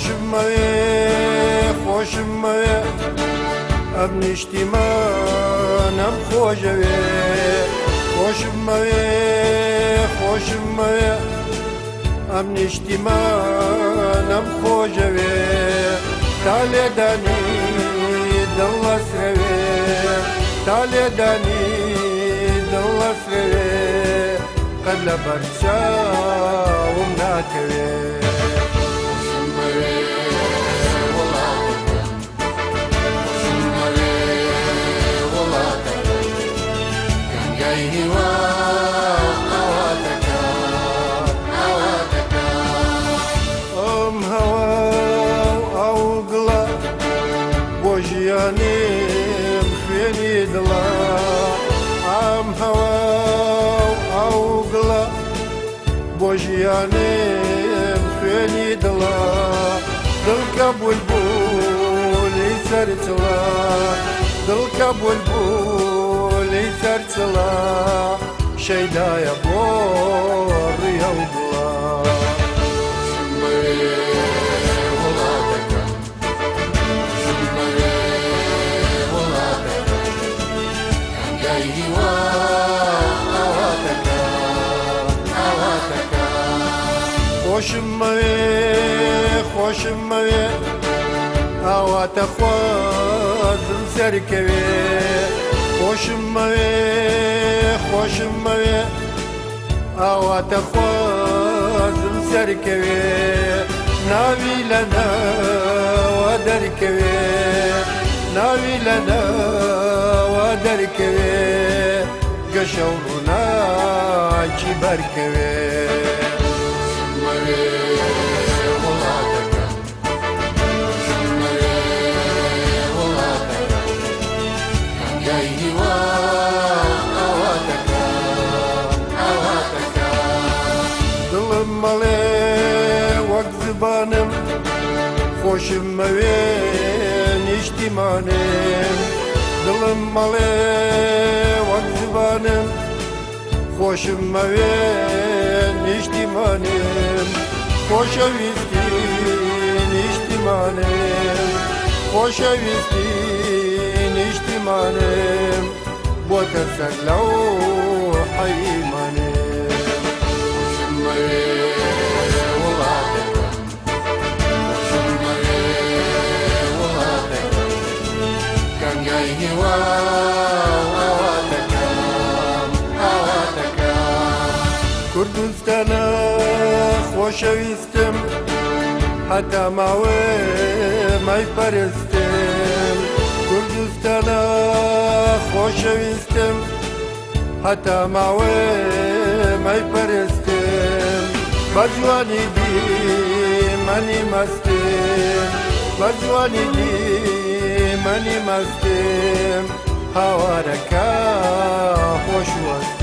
خۆشم مەوێ، خۆشم مەوێ، ئەم نیشتیمانەم خۆشەوێ. خۆشم مەوێ، خۆشم مەوێ، ئەم نیشتیمانەم خۆشەوێ. تا لێدانی دڵ ئەسرەوێ، تا لێدانی دڵ ئەسرەوێ، قەت لە بەرچاوم ناکەوێ. خۆشم مەوێ وڵاتەکەم، خۆشم مەوێ وڵاتەکەم، کانگای هیوا ئاواتەکەم، ئاواتەکەم. ئەم هەوا و ئەو گڵە بۆ ژیانیم خوێنی دڵە. ئەم هەوا و ئەو گڵە بۆ ژیانیم خوێنی دڵە. دڵکە بولبولی سەرچڵە، دڵکە بولبولی سەرچڵە، شەیدایە بۆ ڕیە و گوڵە. خۆشم مەوێ وڵاتەکەم، خۆشم مەوێ وڵاتەکەم، کانگای هیوا ئاواتەکەم، ئاواتەکەم. خۆشم مەوێ، خۆشم مەوێ، ئاواتە خوازم سەرکەوێ. خۆشم مەوێ، خۆشم مەوێ، ئاواتە خوازم سەرکەوێ. ناوی لە ناوە دەرکەوێ، ناوی لە ناوە دەرکەوێ، گەشە و ڕووناکی بەرکەوێ. خۆشم مەوێ وڵاتەکەم، خۆشم مەوێ وڵاتەکەم، کانگای هیوا ئاواتەکەم، ئاواتەکەم. دڵم مەڵێ وەک زبانم، خۆشم مەوێ نیشتیمانم. دڵم مەڵێ وەک زبانم، خۆشم مەوێ نیشتیمانم. خۆشەویستی نیشتیمانم، خۆشەویستی نیشتیمانم، بۆتە سەر لەو حەیمانم. خۆشم مەوێ وڵاتەکەم، خۆشم مەوێ وڵاتەکەم، کانگای هیوا ئاواتەکەم، ئاواتەکەم. کوردستانە خۆشەویستم، هەتا ماوێ مەیپەرستم. کوردستانە خۆشەویستم، هەتا ماوێ مەیپەرستم. بە جوانی دیمەنی مەستم، بە جوانی دیمەنی مەستم، هاوارەکە خۆش وەستم.